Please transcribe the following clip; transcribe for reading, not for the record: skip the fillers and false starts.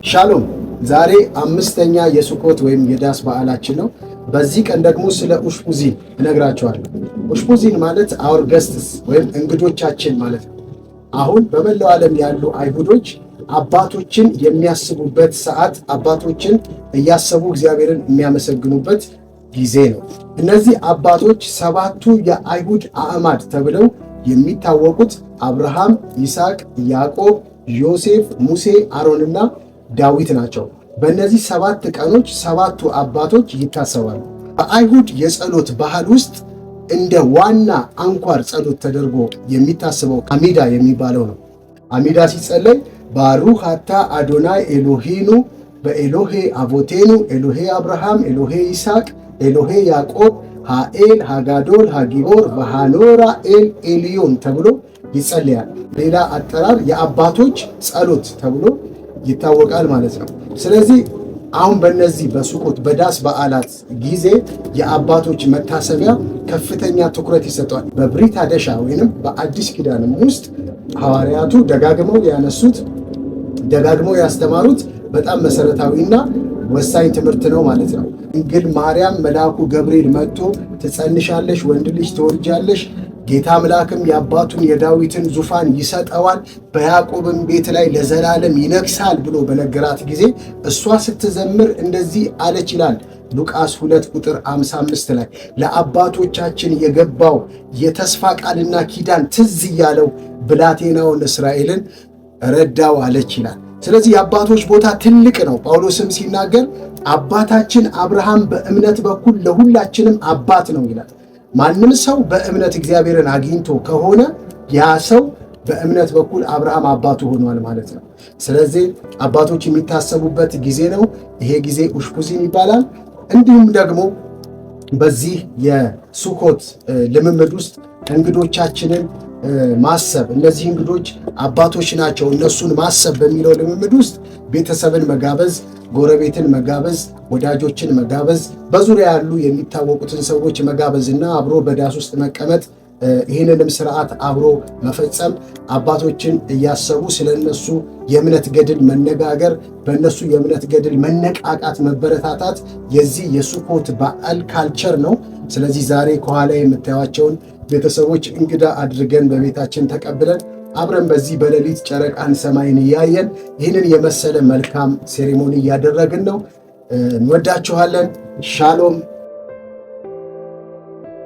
ሻሎም። ዛሬ አምስተኛ የሱኮት ወይም የዳስ በዓላችን ነው። በዚህ ቀን ደግሞ ስለ ኡሽፑዚን እነግራችኋለሁ። ኡሽፑዚን ማለት our guests ወይም እንግዶቻችን ማለት ነው። አሁን በመላው ዓለም ያሉ አይሁዶች አባቶችን የሚያስቡበት ሰዓት፣ አባቶችን እያሰቡ እግዚአብሔርን የሚያመሰግኑበት ጊዜ ነው። እነዚህ አባቶች ሰባቱ የአይሁድ አዕማድ ተብለው የሚታወቁት አብርሃም፣ ይስሐቅ፣ ያዕቆብ፣ ዮሴፍ፣ ሙሴ፣ አሮንና ዳዊት ናቸው። በእነዚህ 7 ቀኖች ሰባቱ አባቶች ይታሰባሉ። በአይሁድ የጸሎት ባህል ውስጥ እንደ ዋና አንኳር ጸሎት ተደርጎ የሚታሰበው አሚዳ የሚባለው ነው። አሚዳ ሲጸለይ ברוך אתה אדוני אלוהינו ואלוהי אבותינו אלוהי אברהם אלוהי יצחק אלוהי יעקב האל הגדול הגיבור והנורא אל עליון ተብሎ ይጸለያል። ሌላ አጠራር የአባቶች ጸሎት ተብሎ ይታወቃል ማለት ነው። ስለዚህ አሁን በእነዚህ በሱኮት በዳስ በዓላት ጊዜ የአባቶች መታሰቢያ ከፍተኛ ትኩረት ይሰጠዋል። በብሪት ሐደሻ ወይንም በአዲስ ኪዳንም ውስጥ ሐዋርያቱ ደጋግመው ያነሱት፣ ደጋግመው ያስተማሩት በጣም መሰረታዊና ወሳኝ ትምህርት ነው ማለት ነው። ድንግል ማርያም መልአኩ ገብርኤል መጥቶ ትጸንሻለሽ፣ ወንድ ልጅ ትወልጃለሽ፣ ጌታ አምላክም የአባቱን የዳዊትን ዙፋን ይሰጠዋል፣ በያዕቆብም ቤት ላይ ለዘላለም ይነግሳል ብሎ በነገራት ጊዜ እሷ ስትዘምር እንደዚህ አለች ይላል ሉቃስ 2 ቁጥር 55 ላይ። ለአባቶቻችን የገባው የተስፋ ቃልና ኪዳን ትዝ እያለው ብላቴናውን እስራኤልን ረዳው አለች ይላል። ስለዚህ የአባቶች ቦታ ትልቅ ነው። ጳውሎስም ሲናገር አባታችን አብርሃም በእምነት በኩል ለሁላችንም አባት ነው ይላል። ማንም ሰው በእምነት እግዚአብሔርን አግኝቶ ከሆነ ያ ሰው በእምነት በኩል አብርሃም አባቱ ሆኗል ማለት ነው። ስለዚህ አባቶች የሚታሰቡበት ጊዜ ነው። ይሄ ጊዜ ኡሽፑዚን ይባላል። እንዲሁም ደግሞ በዚህ የሱኮት ልምምድ ውስጥ እንግዶቻችንን ማሰብ፣ እነዚህ እንግዶች አባቶች ናቸው፣ እነሱን ማሰብ በሚለው ልምምድ ውስጥ ቤተሰብን መጋበዝ፣ ጎረቤትን መጋበዝ፣ ወዳጆችን መጋበዝ፣ በዙሪያ ያሉ የሚታወቁትን ሰዎች መጋበዝ እና አብሮ በዳስ ውስጥ መቀመጥ፣ ይህንንም ስርዓት አብሮ መፈጸም፣ አባቶችን እያሰቡ ስለነሱ የእምነት ገድል መነጋገር፣ በእነሱ የእምነት ገድል መነቃቃት፣ መበረታታት የዚህ የሱኮት በዓል culture ነው። ስለዚህ ዛሬ ከኋላ የምታዩቸውን ቤተሰቦች እንግዳ አድርገን በቤታችን ተቀብለን አብረን በዚህ በሌሊት ጨረቃን ሰማይን እያየን ይህንን የመሰለ መልካም ceremony እያደረግን ነው። እንወዳችኋለን። ሻሎም።